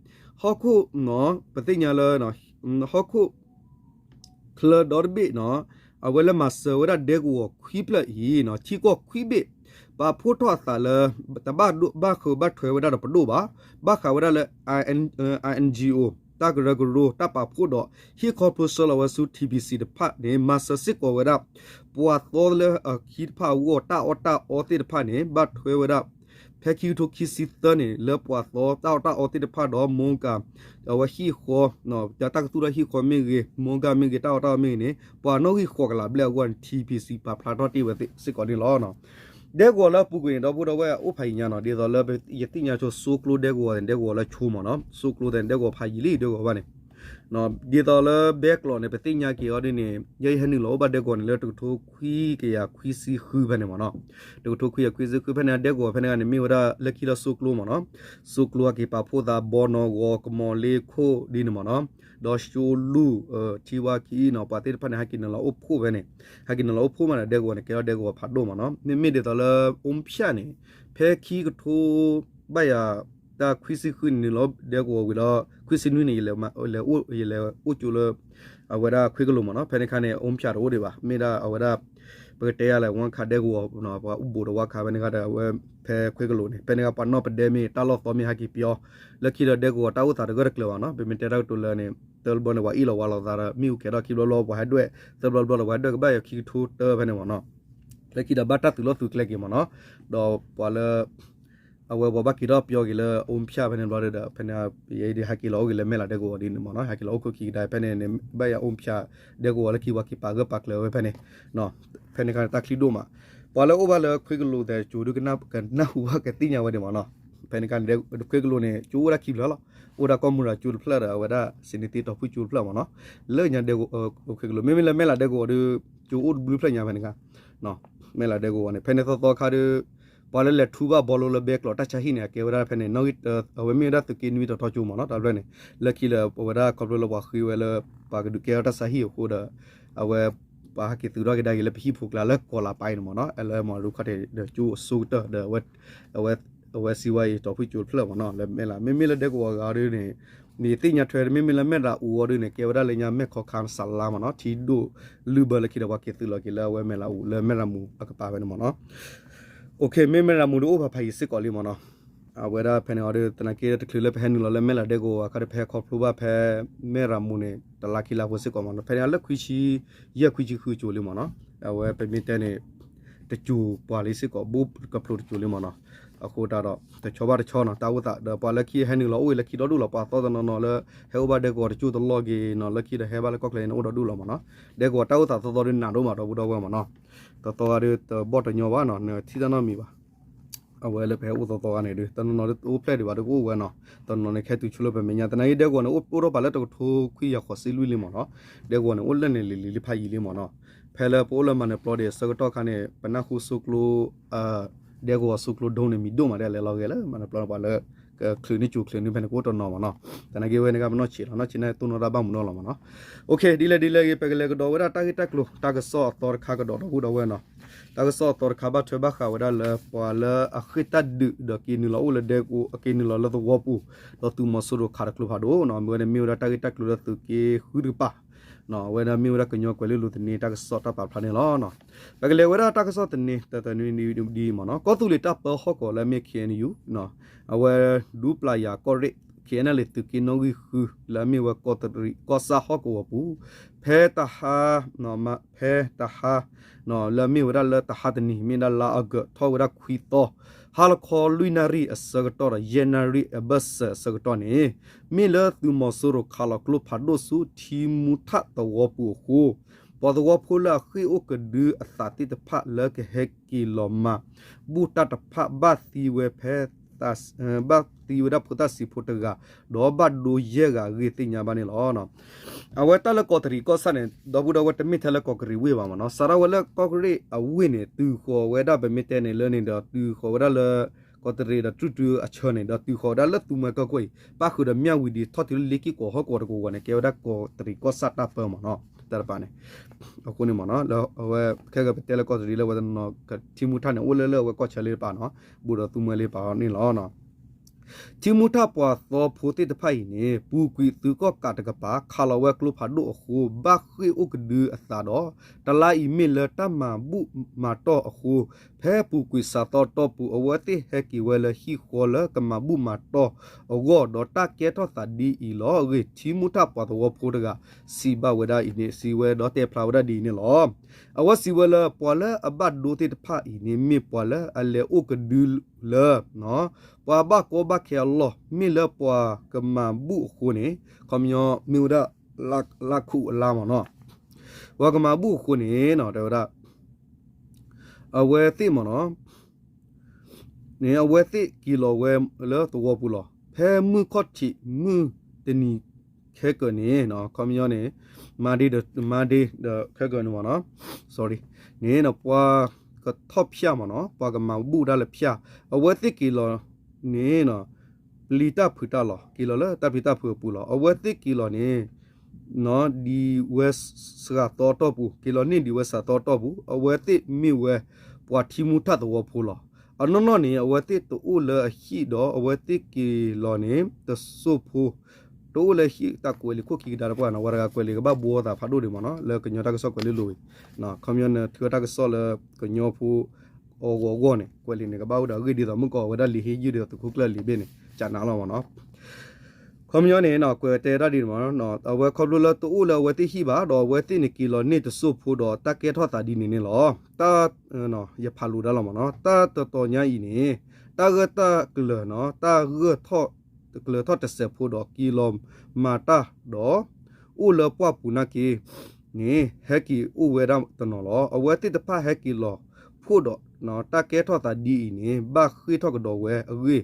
ဟီၣ်ခိၣ် ပသ့ၣ်ညါလၢ ဟီၣ်ခိၣ် ချၢဒီတဘ့ၣ်နီၤ အဝဲလၢမၤစၢၤဝဲဒၣ်ဒဲကဝီၤခွံဖျၢၣ်အံၤ ထံကီၢ်ခွံဘ့ၣ် ပာ်ဖှိၣ်ထီၣ်အသးလၢ တဘၣ်ဒိဘၣ်ဃုာ်ဘၣ်ထွဲဝဲဒၣ်ဒီးပဒိၣ်ဘၣ် ဘၣ်ဃးဝဲဒၣ်လၢ I N G O တၢ်ကရၢကရိ တၢ်ပာ်ဖှိၣ်ဒီး ဟ့ၣ်ခီဖျိဆှၢလီၤဝဲဆူ T P C တဖၣ်န့ၣ် မၤစၢၤစ့ၢ်ကီးဝဲဒၣ် ပှၤသီလၢအခံတဖၣ်အဂီၢ် တၢ်အီၣ်တၢ်အီသ့ၣ်တဖၣ်န့ၣ် ဘၣ်ထွဲဝဲဒၣ် ဖဲခံကထိခံဆံသၢန့ၣ် လၢပှၤသီတၢ်အီၣ်တၢ်အီသ့ၣ်တဖၣ်ဒီး မိကၤ အဝဲဟံၣ်ဃီ တၢ်ကသူၣ်ထီၣ်ဟံၣ်ဃီမ့ၢ်ဂ့ၤ မိကၤမ့ၢ်ဂ့ၤ တၢ်အီၣ်တၢ်အီမ့ၢ်ဂ့ၤန့ၣ် ပှၤနီၣ်ဂံၢ်ဃိးကလးဘျဲၣ်အဂီၢ်န့ၣ် T P C ပာ်ဖျါထီၣ်တ့ၢ်ဝဲစ့ၢ်ကီးန့ၣ်လီၤ. ဒဲကဝီၤလၢအပူၤကွံာ်န့ၣ် ဒီပုၢ်ဒီဝဲၢ်အိၣ်ဖးယံာ်ညါနီၤ ဒ်သိးလၢယသ့ၣ်ညါဆိ စိကျိဒဲကဝီၤန့ၣ် ဒဲကဝီၤလၢဆိမ့ၢ်နီၤ စိကျိသ့ၣ်န့ၣ် ဒဲကဝီၤဖးယံာ်လံ ဒဲကဝီၤဘၣ်န့ၣ် ဒ်သိးလၢဘဲကျိးန့ၣ် ပသ့ၣ်ညါက့ၤအီၤဒ်န့ၣ် ယဲယဟဲနုာ်လီၤအိၣ်ဘၣ်ဒဲကဝီၤန့ၣ် လၢတကထိခွံကယၤခွံဆံဃုဖဲန့ၣ်မ့ၢ်နီၤ တကထိခွံကယၤခွံဆံဃုဖဲန့ၣ် ဒဲကဝီၤဖဲန့ၣ်ဂ့ၤန့ၣ် မ့ၢ်ဝဲဒၣ်လၢခံလၢစိကျိမ့ၢ်နီၤ စိကျိဟဲက့ၤပာ်ဖှိၣ်သး ဘီနီၣ်ဂီၤ ကမီၤလ့ခိၣ်ဒ်န့ၣ်မ့ၢ်နီၤ ဒီးၡိလူၢ် ထံဝါခံနီၤ ပှၤသ့ၣ်တဖၣ်န့ၣ် ဟဲက့ၤနုာ်လီၤအိၣ်ဖှိၣ်ဖဲန့ၣ် ဟဲက့ၤနုာ်လီၤအိၣ်ဖှိၣ်မးဒီး ဒဲကဝီၤန့ၣ် ကဲထီၣ်ဒဲကဝီၤဖးဒိၣ်မ့ၢ်နီၤ မ့မ့ၢ်ဒ်သိးလၢ အိၣ်ဖၠၣ်န့ၣ် ဖဲခံကထိ ဘၣ်ယၤ တၢ်ခွံဆံဃုန့ၣ်နုာ်လီၤဒဲကဝီၤဝံၤဒီး ခွံဆံနွံန့ၣ် ယလဲၤအိၣ်ကၠိလၢ အဝဲဒၣ်ခွ့ကလိာ်မ့ၢ်နီၤ ဖဲန့ၣ်ခါန့ၣ် အိၣ်ဖၠၣ်တအိၣ်ဒံးဘၣ် မ့ၢ်ဒၣ်အဝဲဒၣ် ပကတဲယၤလဲၣ် ဝါခးဒဲကဝီၤ ပှၤအိၣ်ဘူးဒီးဝါခးဖဲန့ၣ်ခါဒီး အဝဲဖဲခွ့ကလိာ်န့ၣ် ဖဲန့ၣ်ခါပှၤနီၣ်ပဒဲမ့ၢ် တၢ်လီၢ်သီမ့ၢ်ဟဲက့ၤပယီၤ လၢခံဒီးဒဲကဝီၤတၢ်အိၣ်သးတဂၢၢ်တကျၢၤဘၣ်နီၤ ပမ့ၢ်တဲတၢ်ကတိၤလၢန့ၣ် တဘျီဘျီန့ၣ် ပှၤအ့ၣ်လိာ်ဝါလိာ်သးဒီး မ့ၣ်အူကဲထီၣ်ခံဘျီဘျီ ပှၤဟဲဒွဲၣ် သၢဘျီဘျီဒီး ပှၤဟဲဒွဲၣ်ကဘၣ်ယီၤခံကထိတၢဖဲန့ၣ်မ့ၢ်နီၤ လၢခံဒီးဘၣ်တၢ်သုးလီၢ်သုးကျဲက့ၤမ့ၢ်နီၤ, ဒီးပှၤလၢ အဝဲပှၤဘၣ်က့ၤထီၣ်ပၠီက့ၤလၢအိၣ်ဖၠၣ်ဖဲန့ၣ်ဘျီဒီး ဖဲန့ၣ် ယဲဒ်ဟဲက့ၤလီၤအိၣ်က့ၤလၢမဲၢ်လးဒဲကဝီၤဒ်န့ၣ်မ့ၢ်နီၤ, ဟဲက့ၤလီၤအိၣ်ခိၣ်ခံကဒါဖဲန့ၣ်န့ၣ် ဘၣ်ယၤအိၣ်ဖၠၣ်ဒဲကဝီၤလၢခံပှၤက့ၤပာ်ဂၢၢ်ပာ်ကျၢၤဝဲဖဲန့ၣ်, ဖဲန့ၣ်ခါန့ၣ်တၢ်ချံဒိၣ်မး, ပှၤလၢအိၣ်ဘၣ်လၢခွ့ကလိာ်သဲးကၠိဒုးကနၢ်ဟူဘၣ်ကသ့ၣ်ညါဝဲဒၣ်မ့ၢ်နီၤ, ဖဲန့ၣ်ခါန့ၣ် ခွ့ကလိာ်န့ၣ် ကၠိအိၣ်ဒၣ်ခံဖျၢၣ်လီၤ, အိၣ်ဒၣ်ကီၢ်မူရၤကၠိတဖျၢၣ်ဒီး အဝဲဒၣ်စ့န့သ့တီၤဖုၣ်ကၠိတဖျၢၣ်မ့ၢ်နီၤ, လၢညါဒဲကဝီၤ ခွ့ကလိာ် မ့မ့ၢ်လၢမဲၢ်လးဒဲကဝီၤဒီး ကၠိအိၣ်တဘျုးဖျၢၣ်ညါဖဲန့ၣ်ခါ မဲၢ်လးဒဲကဝီၤန့ၣ် ဖဲန့ၣ်သီသီခါဒီး ပှၤလၢလဲၤထူဘၣ်ဘီလိလၢဘဲကျိးတၢ်ဆါဟံၣ်န့ၣ် အကဲဝဲဒၣ်ဖဲန့ၣ် အဝဲမ့ၢ်ဝဲဒၣ်သုးက့နွံတီၤထီကၠိမ့ၢ်နီၤ, တၢ်ဖျၢၣ်န့ၣ် လၢခံလၢ ပဝဲဒၣ်ခီဖျိလၢပှၤဃ့ဝဲလၢ ပှၤကဒုးကဲထီၣ်တၢ်ဆါဟံၣ်အဃိဒီး အဝဲ ပှၤဟဲက့ၤသုးထီၣ်က့ၤဒၣ်က့ၤလၢပဟံၣ်ဖိကျါလၢကီၤလၤပၤအံၤန့ၣ်မ့ၢ်နီၤ, လၢမၤရူခီၣ်ထံးဒီးကၠိအစိကတၢၢ်ဒီး အဝဲစံးဝဲအံၤတီၤဖုၣ်ကၠိတဖျၢၣ်မ့ၢ်နီၤ, လၢမဲၢ်လး မ့မ့ၢ်လၢဒဲကဝီၤဂၤဒ်န့ၣ် မ့ၢ်သ့ၣ်ညါထွဲ မ့မ့ၢ်လၢမဲၢ်ရၤအူအီၤဒ်န့ၣ် ကဲဝဲဒၣ်လၢညါမဲၢ်ခီခါစးလါမ့ၢ်နီၤ, ထံဒိၣ်လုၢ်ဘၢလၢခံဒီး ပှၤက့ၤသုးလီၤက့ၤလၢအဝဲမဲၢ်ရၤမူအကပၤဖဲန့ၣ်မ့ၢ်နီၤ, မ့ၢ်မဲၢ်ရၤမူဒီးအိၣ်ဖးဖးယံၤစ့ၢ်ကီးလံမ့ၢ်နီၤ, အဝဲဒၣ်ဖဲန့ၣ်အီၤဒီး သနာ်က့တချုးလၢပဟဲနုာ်လီၤလၢမဲၢ်လးဒဲကဝီၤအခါဒီး ပဟဲခီဖျိဘၣ်ဖဲမဲၢ်ရၤမူန့ၣ် တလါခံလါဖိစ့ၢ်ကီးမ့ၢ်နီၤ, ဖဲန့ၣ်လၢခွံဆံယဲၢ်ခွံဆံဃုကၠိလံမ့ၢ်နီၤ, အဝဲပမ့ၢ်တဲန့ၣ် တကၠိပှၤလံစ့ၢ်ကီး ဘိကဖျိတကၠိလံမ့ၢ်နီၤ, အဃိတၢ်ဒီး တဆီဘၣ်တဆီနီၤ, တၢ်အိၣ်သးဒီးပှၤလၢခံဟဲနုာ်လီၤအိၣ်အံၤလၢခံဒီဒူၣ်လီၤ, ပှၤသီတနီၤနီၤလၢ ဟဲအိၣ်ဘၣ်ဒဲကဝီၤတကၠိတလီၢ်က့ၤနီၤ, လၢခံဒီးဟဲဘၣ်လၢကီၢ်ချၢန့ၣ် အိၣ်ဒီဒူၣ်လီၤမ့ၢ်နီၤ, ဒဲကဝီၤတၢ်အိၣ်သးသီသီဒ်နးဒိၣ်မး ဒီပုၢ်ဒီဝဲၢ်မ့ၢ်နီၤ, သီသီဂၤဒီးတဘီၣ်တညီဘၣ်နီၤ, နထံၣ်တၢ်နီတမံၤဘၣ် အဝဲလၢပဟဲအိၣ်သီသီဂၤန့ၣ်ဒီး တနီၤနီၤအိၣ်ဖျဲၣ်ဒံးဘၣ်ဒီးကအိၣ်ဝဲနီၤ, တနီၤနီၤန့ၣ် ခဲတုၤဆိလၢပမဲာ်ညါ သနာ်က့ဒဲကဝီၤန့ၣ် အိၣ်အိၣ်ထီၣ်ပာ်လၢတကထိခွံကယၤဃိးဆံလွံၢ်လံမ့ၢ်နီၤ, ဒဲကဝီၤန့ၣ် အိၣ်လၢန့ၣ်လံၤလံၤလံဖးယံၤလံမ့ၢ်နီၤ, ဖဲလၢပအိၣ်လၢမၤနၢၤပျီဒံးအဆၢကတီၢ်ခါန့ၣ် ပနၢ်ဟူစိကျိ ဒဲကဝီၤစိကျိဒိန့ၣ် မံၤဒိၣ်မးဒ်လဲၤလီၤဂဲၤလၢ မၤနၢၤပျီပှၤလၢ ချုးန့ၢ်ကၠိၤချုးန့ၢ်ဖဲန့ၣ် ကအိၣ်တနီၤမ့ၢ်နီၤ, သနာ်က့ဝဲန့ၣ်ကဘၣ်နီၢ်ဆံးလီၤ, နီၢ်ဆံးန့ၣ် တိၢ်နီၣ်တၢ်ဘၣ်မူနီၢ်လီၤမ့ၢ်နီၤ, ဒ်လဲၣ်ဒ်လဲၣ်ဂ့ၤ ပကလဲၤကဒီးဝဲဒၣ်တၢ်ဂ့ၢ်တၢ်ကျိၤ တၢ်ကစီၣ်အသီတခါကဒီး ဒီပုၢ်ဒီဝဲၢ်နီၤ, တၢ်ကစီၣ်အသီတခါဘၣ်ထွဲဘၣ်ဃးဝဲဒၣ်လၢ ပှၤလၢအဃ့ၢ်တၢ်ဒုးဒီးက့ၤနုာ်လီၤအိၣ်လၢဒဲကဝီၤ က့ၤနုာ်လီၤလၢသဝီပူၤ, ဒီးသုးမီၤစိရိၤခးတကျိဖးဒိၣ်နီၤ, မ့ၢ်ဝဲန့ၣ်မ့ၢ်ဝဲဒၣ်တၢ်ဂ့ၢ်တၢ်ကျိၤလၢသုးက့ဃုတကပၤ အဝဲဒၣ်မ့ၢ်ဝဲဒၣ်ကညီကွဲၤလ့လိၤသန့တၢ်ကစီၣ်တၢ်ပာ်ဖျါန့ၣ်လီၤ. ပကလဲၤဝဲဒၣ်တၢ်ကစီၣ်သန့ တၢ်သန့ဒ်အံၤမ့ၢ်နီၤ, ကီၢ်သူလ့ၤတၢ်ပၢဟီၣ်ကဝီၤလၢအမ့ၢ် ခ့ၣ်အဲၣ်ယူၣ် အဝဲဒူပျၤယၤကီၢ်ရ့ၣ် ခ့ၣ်အဲၣ်ယူၣ် သုးက့နီၣ်ဂံၢ်ဃု လၢအမ့ၢ်ဝဲကီၢ်သူလ့ၤကီၢ်ဆၣ်ဟီၣ်ကဝီၤပူၤ ဖဲတဟါ ဖဲတဟါ လၢအမ့ၢ်ဝဲဒၣ်လၢတဟါတနံၤ မ့ၢ်ဒၣ်လါအီကူးထီၣ်ဝဲဒၣ်ခွံသီ ဟါလီၤခီလွံၢ်နၣ်ရံၣ်အဆၢကတီၢ်ဒီး ယဲၢ်နၣ်ရံၣ်အဘၢၣ်စၢၤအဆၢကတီၢ်န့ၣ် မ့ၢ်လၢသုးမီၤစိရိၤခးလီၤကျိဖးဒိၣ်ဆူထံမူထၣ်သဝီပူၤအဃိ ပှၤသဝီဖိလၢအဃ့ၢ်အိၣ်ကဒုအသးသ့ၣ်တဖၣ်လၢကဟဲက့ၤလီၤမၤဘူၣ်တၢ်တဖၣ် ဘၣ်သံဝဲဖဲ ဘၣ်သံဝဲဒၣ်ဖိသၣ်စံးဖိတဂၤ ဒီးဘၣ်ဒိယဲၢ်ဂၤအဂ့ၢ်သ့ၣ်ညါဘၣ်န့ၣ်လီၤ. အဝဲတၢ်လၢကီးတရံးကီၢ်ဆၣ်န့ၣ် ဒီပုၢ်ဒီဝဲၢ် တမ့ၢ်ထဲလၢကီးကရံးဝ့ၢ်ဘၣ်မ့ၢ်နီၤ, စးထီၣ်ဝဲလၢကီၢ်ကရံးအဝ့ၢ်န့ၣ် တုၤဃီၤဝဲဒၣ်ပမ့ၢ်တဲန့ၣ်လၢန့ၣ်ဒီး တုၤဃီၤဝဲဒၣ်လၢ ကီးတရံးဒီးတြူၢ်တုအဆၢန့ၣ် ဒီးတုၤဃီၤဝဲဒၣ်လၢသူမွဲကီၢ်ကွဲၢ်အံၤ ပၣ်ဃုာ်ဒီးမၠၣ်ဝံၤဒံး ထီၣ်တုၤလၢလ့က့ၢ်ကီးဟီၣ်ကဝီၤတကဝီၤန့ၣ် ကဲဝဲဒၣ်ကီးတရံးကီၢ်ဆၣ်တၢ်ပၢမ့ၢ်နီၤ, တၢ်တပၤန့ၣ် အဃိန့ၣ်မ့ၢ်နီၤ လၢအဝဲခဲကပတဲလၢကီးတရံးလၢအဝဲတနီၤ ထံမူထၣ်န့ၣ် အိၣ်လၢလၢအဝဲကီၢ်ဆၢလ့တပၤနီၤ, ဘူးဒီးသူမွဲလ့တပၤန့ၣ်လီၤ. ထံမူထၣ်ပှၤသဝီဖိသ့ၣ်တဖၣ်အံၤန့ၣ် ပူၤကွံာ်သုးကီၣ်ကးတကပၤ ခးလီၤဝဲကျိဖးဒိၣ်အဃိ ဘၣ်ဃ့ၢ်အိၣ်ကဒုအသးဒီး တလါအံၤမ့ၢ်လၢတၢ်မၤဘူၣ်မၤတီၢ်အဃိ ဖဲပူၤကွံာ်စှၤသီအတီၢ်ပူၤ အဝဲသ့ၣ်ဟဲက့ၤဝဲလၢဟံၣ်ဃီလၢကမၤဘူၣ်မၤတီၢ်အဂီၢ် ဒီးတၢ်ကဲထီၣ်သးဒ်အံၤလီၤအဂ့ၢ် ထံမူထၣ်ပှၤသဝီဖိတဂၤ စံးဘၣ်ဝဲဒၣ်အံၤန့ၣ် စံးဝဲဒီးတဲဖျါဝဲဒၣ်ဒ်အံၤန့ၣ်လီၤ. အဝဲစံးဝဲလၢ ပှၤလၢအဘၣ်ဒိသ့ၣ်တဖၣ်အံၤန့ၣ် မ့ၢ်ပှၤလၢအလဲၤအိၣ်ကဒုလၢ ပှၤဘၣ်ကီဘၣ်ခဲအလီၢ် မ့ၢ်လၢပှၤကမၤဘူၣ်အဃိန့ၣ် ခီပညီမ့ၢ်ဝဲဒၣ် လါခူးအလါမ့ၢ်နီၤ, ပှၤကမၤဘူၣ်အဃိန့ၣ် တဲဝဲဒၣ် အဝဲသ့ၣ်မ့ၢ်နီၤ န့ၣ် အဝဲသ့ၣ်က့ၤလီၤဝဲလၢသဝီပူၤလီၤ. ဖဲမုၢ်ခီၣ်ထံးမုၢ်တနံၤခဲကၢးန့ၣ် ခီပညီန့ၣ် Monday ဒီး Monday ဒီးခဲကၢးန့ၣ်မ့ၢ်နီၤ sorry န့ၣ် ပှၤကထီၣ်ဖၠၣ်မ့ၢ်နီၤ ပှၤကမၤဘူၣ်ဒၣ်လၢဖၠၣ် အဝဲသ့ၣ်က့ၤလီၤန့ၣ် ပျံၤတၢ်ဖုးတၢ်လီၤ က့ၤလီၤလၢတၢ်ပျံၤတၢ်ဖုးအပူၤလီၤ. အဝဲသ့ၣ်က့ၤလီၤန့ၣ် ဒ်ဝဲစှၤသီအတီၢ်ပူၤ က့ၤလီၤန့ၢ်ဒ်ဝဲစှၤသီအတီၢ်ပူၤ အဝဲသ့ၣ်မ့ၢ်ဝဲ ပှၤထံမူထၣ်သဝီဖိလီၤ. အနီၢ်နီၢ်န့ၣ် အဝဲသ့ၣ်တအိၣ်လၢအဟံၣ်ဒီး အဝဲသ့ၣ်က့ၤလီၤန့ၣ် တစိၢ်ဖိ တအိၣ်လၢဟံၣ်တၢ်ကွဲးလံာ်ခိၣ်ခံကဒါတပှၢ်နီၤ ဝဲတဂၤကွဲးလံာ်ကဘၣ်ဘှီသးဖးဒိၣ်ဒံးမ့ၢ်နီၤ လၢကညီတၢ်ကစီၣ်ကွဲးလံာ်လိၤဝံၤ ခီပညီန့ၣ် ထုးတၢ်ကစီၣ်လၢကညီဖိ အဂီၢ်အဂီၢ်န့ၣ် ကွဲးလံာ်န့ၣ် ကဘၣ်အိၣ်ဒီးအဂ့ၢ်ဒ်သိးမုၢ်ကီၢ်ဝဲဒၣ်လံာ်ဟ့ၣ်ယုၢ်ဒီး သုးခိၣ်ကျၢၢ်လံာ်ဘ့ၣ်န့ၣ် ကနးလီၤမ့ၢ်နီၤ. ခီပညီန့ၣ် ကွဲးတဲဒၣ်ဒ်န့ၣ်မ့ၢ် အဝဲခီဖျိလၢတအိၣ်လၢအဝဲသ့ၣ်ဟံၣ်ဘၣ် ဒီးအဝဲသ့ၣ်န့ၣ်က့ၤလီၤန့ၢ်တစိၢ်ဖိဒီးတၢ်ကဲထီၣ်သးဒ်န့ၣ်န့ၣ်လီၤ. တၢ် ယဖးလိာ်ဒၣ်လီၤမ့ၢ်နီၤ တၢ်တတီၤညါအံၤန့ၣ် တၢ်ဂၢၢ်တၢ်ကျၢၤ တၢ်ဂၢၢ်ထီၣ် ကျၢၤထီၣ်တစဲးဖိဒီးက့ၤလီၤမၤတၢ်ဒီး အိၣ်လၢပှၢ်ပူၤနာ်က့န့ၣ် ဟဲက့ၤအိၣ်ဝဲဒၣ်တနီၤလီၤ. အဝဲသ့ၣ်တဖၣ်ဟဲက့ၤလီၤဖှိၣ်ဒီး တၢ်ကဲထီၣ်သးဒ်အံၤန့ၣ် ဘၣ်ဃ့ၢ်ထီၣ်ကဒီးဝဲအဂ့ၢ်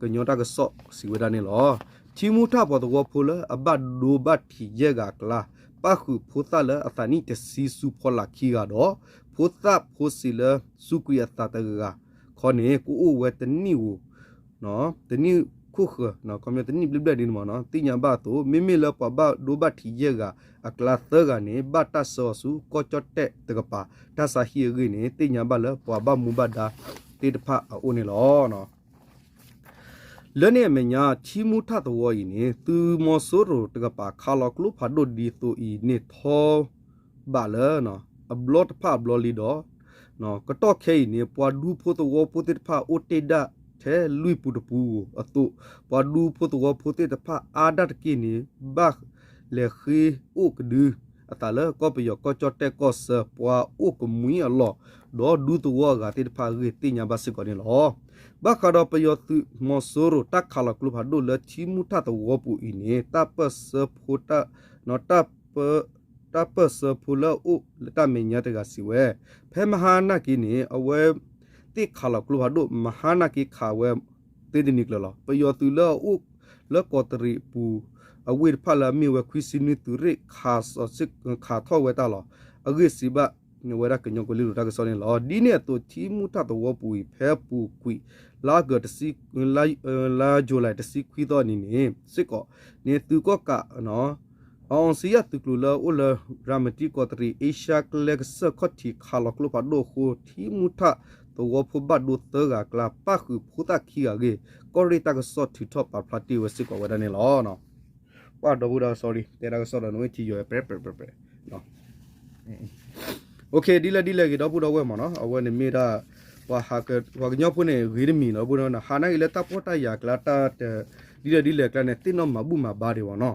ကညီတၢ်ကစီၣ်စံးဝဲဒၣ်န့ၣ်လီၤ. ထံမူထၣ်ပှၤသဝီဖိလၢအဘၣ်ဒိဘၣ်ထံးယဲၢ်ဂၤအကျါ ပၣ်ဃုာ်ဖိသၣ်လၢအသးနံၣ်တဆံဆူဖီလာ်ခံဂၤဒီး ဖိသၣ်ဖိဆံးလၢစူးကွံာ်အသးတဂၤဂၤခီန့ၣ် ကအိၣ်ဝဲတနံၣ်ဧိၤ တနံၣ်ခိၣ်ဃၢၤ ခီပညီတနံၣ်ဘျဲၣ်ဘျဲၣ်ဒ်န့ၣ်မ့ၢ်နီၤ သ့ၣ်ညါဘၣ်အသိး မ့မ့ၢ်လၢပှၤဘၣ်ဒိဘၣ်ထံးယဲၢ်ဂၤအကျါသၢဂၤန့ၣ် ဘၣ်တၢ်ဆှၢအီၤဆူကီၢ်ကၠီၣ်တဲၣ်တကပၤ တၢ်ဆါဟံၣ်အဂ့ၢ်န့ၣ် သ့ၣ်ညါဘၣ်လၢပှၤဘၣ်မူဘၣ်ဒါသ့ၣ်တဖၣ်အအိၣ်န့ၣ်လီၤ. လၢန့ၣ်အမဲာ်ညါ ထံမူထၣ်သဝီအံၤန့ၣ် သုးမီၤစိရိၤတကပၤခးလီၤကျိဖးဒိၣ်ဒ်သိးအံၤန့ၣ်ထီ ဘးလၢ အဘျီတဖၣ်အဘျီလံဒီး ကတီၢ်ခဲအံၤန့ၣ် ပှၤဒူဖိသဝီဖိသ့ၣ်တဖၣ်အိၣ်တ့ၢ်ဒၣ်ထဲလွံၢ်ပူၤတပူၤဧိၤအသိး ပှၤဒူဖိသဝီဖိသ့ၣ်တဖၣ်အါဒၣ်တက့ၢ်န့ၣ် ဘၣ်လဲၤဃ့အိၣ်ကဒုအသးလၢကီၢ်ပယီၤကီၢ်ကၠီၣ်တဲၣ်ကီၢ်ဆၢ ပှၤအိၣ်ကမှံအလီၢ် ဒီးဒူသဝီအဂၤသ့ၣ်တဖၣ်အဂ့ၢ်သ့ၣ်ညါဘၣ်စ့ၢ်ကီးန့ၣ်လီၤ. ဘၣ်ဃးဒီးပယီၤသုးမီၤစိရိၤတၢ်ခးလီၤကျိဖးဒိၣ်လၢထံမူထၣ်သဝီပူၤအံၤန့ၣ် တၢ်ပၢၢ်ဆၢဖိ တၢ် တၢ်ပၢၢ်ဆၢဖိလၢအအိၣ်လၢတၢ်မဲာ်ညါတဂၤစံးဝဲ ဖဲမဟါနာ်က့န့ၣ် အဝဲသ့ၣ်ခးလီၤကျိဖးဒိၣ် မဟါနာ်က့ခးဝဲသ့တနံၤကျၢၤလီၤ. ပယီၤသုးလၢအအိၣ်လၢကီးတရံးအပူၤ အဝ့ၢ်တဖၣ်လၢအမ့ၢ်ဝဲခွံဆံနွံသုးရ့ၣ် ခးထီၣ်ဝဲတၢ်လီၤ. အဂ့ၢ်စံးဘၣ်ဝဲဒၣ်ကညီကီၢ်လ့လိၤတၢ်ကစီၣ်န့ၣ်လီၤ. ဒ်န့ၣ်အသိး ထံမူထၣ်သဝီပူၤအံၤ ဖဲအပူၤကွံာ် လါအီကူး လါ July တဆံခွံသီအနံၤန့ၣ် စ့ၢ်ကီးန့ၣ် သုးကီၣ်ကး အီစံယၣ်သုးကျိၤလၢအအိၣ်လၢ ရၤမတံကီးတရံး အ့ရှါကျဲကစၢၢ်ခီၣ်ထံး ခးလီၤကျိဖးဒိၣ်အဃိ ထံမူထၣ်သဝီဖိဘၣ်ဒိသၢဂၤအကျါ ပၣ်ဃုာ်ဖိသၣ်ခံဂၤအဂ့ၢ် ကီၢ်ရ့ၣ်တၢ်ကစီၣ်ထုးထီၣ်ပာ်ဖျါတ့ၢ်ဝဲစ့ၢ်ကီးဝဲဒၣ်န့ၣ်လီၤ. ပှၤဒီပုၢ်ဒီဝဲၢ် sorry တဲတၢ်ကစီၣ်ဒီးနဝဲထံယိၤ ပြဲပြဲပြဲပြဲ ဒ်လဲၣ်ဒ်လဲၣ်ဂ့ၤ ဒီပုၢ်ဒီဝဲၢ်မ့ၢ်နီၤ အဝဲန့ၣ်မ့ၢ်ဒၣ် ပှၤကညီဖိန့ၣ် ဂ့ၤတမံၤလီၤ ပုၢ်ဒီဝဲၢ်နီၤ ဟးနာ်က့လၢတၢ်ပီၢ်တၢ်ယၢ်အကျါ တၢ်တ ဒ်လဲၣ်ဒ်လဲၣ်အကျါန့ၣ် သ့ၣ်နီၣ်မၤဘူၣ်မၤဘါဒံးဘၣ်နီၤ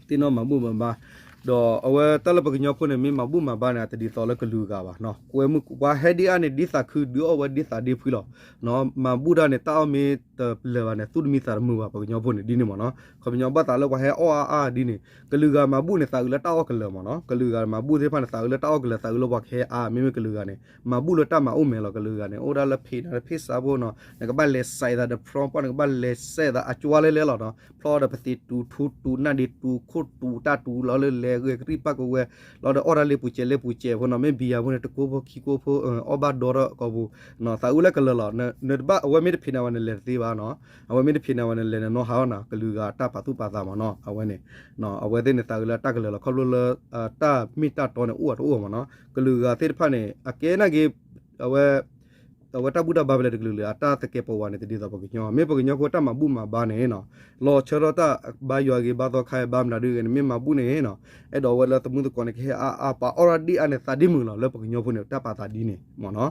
သ့ၣ်နီၣ်မၤဘူၣ်မၤဘါ ဒီးအဝဲတၢ်လၢပကညီဖိန့ၣ် မ့ၢ်မၤဘူၣ်မၤဘါန့ၣ် တဒ်သိးလၢကလုာ်ဂၤဘၣ်နီၤ ကွဲမုၢ်ပှၤဟဲဒ်အါန့ၣ် ဒ်သးခု ဒုးအီၣ်ဝဲဒ်သးဒ့ဖှံလီၤ မၤဘူၣ်တၢ်န့ၣ် တၢ်အီၣ်မ့ၢ်တလၢာ်ဘၣ်န့ၣ် သူၣ်တမံသးတမုာ်ဘၣ် ပကညီဖိန့ၣ် ဒ်န့ၣ်မ့ၢ်နီၤ ခီပညီဘၣ်သးလၢပှၤဟဲအီၣ်အါအါဒ်န့ၣ် ကလုာ်ဂၤမၤဘူၣ်န့ၣ် သးအုးလၢတၢ်အီၣ်ကလၢာ်မ့ၢ်နီၤ ကလုာ်ဂၤမၤဘူၣ်သ့ၣ်တဖၣ်န့ၣ် သးအုးလၢတၢ်အီၣ်ကလၢာ် သးအုးလၢပှၤကဟဲအါ မ့မ့ၢ်ကလုာ်ဂၤန့ၣ် မၤဘူၣ်လၢတၢ်မၤအိၣ်မဲာ်လီၤ ကလုာ်ဂၤန့ၣ် အိၣ်ဒၣ်လၢဖံးနၤလၢဖံးစးဖိနီၤ နကဘၣ်လဲၤစဲးသးဒီး prawn ပှၢ် နကဘၣ်လဲၤစဲးသးအကၠွါလဲလဲလီၤနီၤ ဖျီဒီးပသံးတူၤထူတူၤနၢ်ဒ့တူၤခိၣ်တူၤတၢ်တူၤလီၤလၢလဲၤဂဲၤကရံၣ်ပၢ်ကဝဲၤ လီၤဒီးအီၣ်တၢ်လ့ပူၤစဲးလ့ပူၤစဲးဖိနီၤ မ့ၢ်ဘံယၤဖိန့ၣ် တကိးဖိခံကိးဖိ အီၣ်ဘၣ်ဒီထီၣ်ကီၢ်ပူၤ သးအုးလၢကလၢာ်လီၤ နတဘၣ် အဝဲမ့ၢ်တဖံးနၤဝဲနလဲၤတသ့ဘၣ်နီၤ အဝဲမ့ၢ်တဖံးနၤဝဲနလဲၤနနီၢ်ဟးအီၣ်နီၤ ကလုာ်ဂၤတၢ်ပာ်သူၣ်ပာ်သးမ့ၢ်နီၤ အဝဲန့ၣ် အဝဲသ့ၣ်န့ၣ် သးအုးလၢတၢ်ကလၢာ်လီၤ ခီဖျိလၢ တၢ်မ့ၢ်တၢ်တီန့ၣ် အိၣ်အတအိၣ်မ့ၢ်နီၤ ကလုာ်ဂၤသ့ၣ်တဖၣ်န့ၣ် အကဲနာ်က့ အဝဲ အဝဲတၢ်ဘူၣ်တၢ်ဘါဖဲလဲၣ်တကလုာ်လၢ အတၢ်သကဲးပဝးန့ၣ် တဒ်သိးပကညီ မ့ၢ်ပကညီဖိတၢ်မၤဘူၣ်မၤဘါန့ၣ်နီၤ လီၤဆၢထီၣ်တၢ်ဘါယွၤဂ့ၤ ဘါသီခါဂ့ၤ ဘါမနုၤဒ်ဂ့ၤန့ၣ် မ့ၢ်မၤဘူၣ်န့ၣ်နီၤ အဲၣ်ဒိးဝဲလၢသမုသကိးန့ၣ် ကဟဲအါအါ ပှၤအီၣ်ဒၣ်ဒ်အါန့ၣ် သးဒ့မုာ်လီၤ လၢပကညီဖိန့ၣ် တၢ်ပာ်သးဒ်န့ၣ်မ့ၢ်နီၤ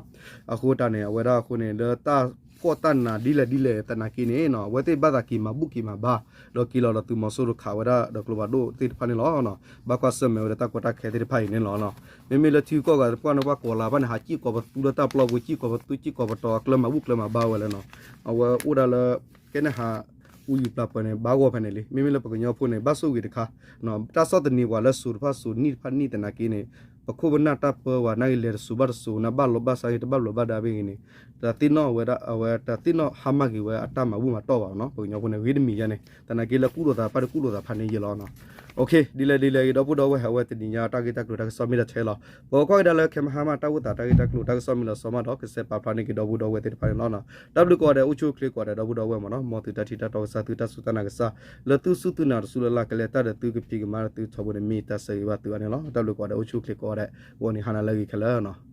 အဃိတၢ်န့ၣ် အဝဲဒၣ်အဃိန့ၣ် လၢတၢ်ဖှီၣ်တၢ်နးဒ်လဲၣ်ဒ်လဲၣ်သနာ်က့န့ၣ်နီၤ အဝဲသ့ၣ်ဘၣ်သးက့ၤမၤဘူၣ်က့ၤမၤဘါ ဒီးက့ၤလီၤဒီးသုးမီၤစိရိၤခးဝဲဒၣ်ဒီးကျိဖးဒိၣ်သ့ၣ်တဖၣ်န့ၣ်လီၤ ဘၣ်ကွၢ်ဆၢၣ်မဲာ်ဝဲဒၣ်တၢ်ကီတၢ်ခဲသ့ၣ်တဖၣ်အံၤန့ၣ်လီၤ မ့မ့ၢ်လၢထံဂုၤကီၢ်ဂၤသ့ၣ်တဖၣ်န့ၣ် ပှၤကိးလၤဘၣ်န့ၣ် ဟးစံၣ်ကိးပသူလၢတၢ်ပျီပူၤ စံၣ်ကိးပသူစံၣ်ကိးပတီၤ အကျၢၤမၤဘူၣ်ကျၢၤမၤဘါဝဲလၢနီၤ အဝဲအိၣ်ဒၣ်လၢ ကဲန့ၣ်ဟး အူယူၤပျၢ်ပၢၤန့ၣ် ဘၣ်ဂီၢ်ဖဲန့ၣ်လံ မ့မ့ၢ်လၢပကညီဖိန့ၣ် ဘၣ်ဆိၣ်ဂ့ၤတခါ တၢ်ဆီၣ်သနံးပှၤလၢစိၤတဖၣ်စိၤနံၣ်တဖၣ်နံၣ်သနာ်က့န့ၣ် ပခိၣ်ပနၢ်တၢ်ပၢဝဲ နာ်က့လဲၤတစိၤဘၣ်တစိၤ နဘၣ်လီၤဘၣ်စးဂ့ၤ တဘၣ်လီၤဘၣ်ဒါဘ့ၣ်ဂ့ၤန့ၣ် တသ့ၣ်နီၣ်ဝဲဒၣ် အဝဲတသ့ၣ်နီၣ်ဟါမၢ်က့ၤဝဲအတၢ်မၤဘူၣ်မၤတီၢ်ဘၣ်နီၤ ပကညီဖိန့ၣ် ဂ့ၤတမံၤယါန့ၣ် သနာ်က့လၢကူၣ်လိာ်သးတဖၣ်ဒီးကူၣ်လိာ်သးဖးန့ၣ်ယဲလီၤ ဒ်လဲၣ်ဒ်လဲၣ်ဂ့ၤ ဒီပုၢ်ဒီဝဲၢ် အဝဲတနံၤညါတၢ်ဂ့ၢ်တၢ်ကျိၤတၢ်ကစီၣ်မ့ၢ်ဒၣ်ထဲလီၤ ပကွၢ်ကဒါလၢခဲမဟါမး တၢ်အိၣ်သးတၢ်ဂ့ၢ်တၢ်ကျိၤတၢ်ကစီၣ်မ့ၢ်လီၤဆီမးဒီး ကစဲးပာ်ဖျါန့ၢ်က့ၤဒီပုၢ်ဒီဝဲၢ်သ့ၣ်တဖၣ်န့ၣ်လီၤ. တၢ်ဘျုးကိးဂၤဒဲး အိၣ်ဆူၣ်အိၣ်ချ့ကိးဂၤဒဲး ဒီပုၢ်ဒီဝဲၢ်မ့ၢ်နီၤ မ်သုတၢ်ထံၣ်တၢ်တီကစၢ် သုတၢ်စူၢ်တၢ်နာ်ကစၢ် လၢသုစူၢ်သုနာ်တစူၢ်လၢ်လၢ်ကလဲၤတၢ်ဒီးသုကဖံးကမၤဒီးသုထီဘိန့ၣ် မ့ၢ်တၢ်ဆၢဂ့ၤဘၣ်သုအါန့ၣ်လီၤ. တၢ်ဘျုးကိးဂၤဒဲး အိၣ်ဆူၣ်အိၣ်ချ့ကိးဂၤဒဲး ဂီၤနံၤဟါနၤလၢအဂ့ၤခဲလၢာ်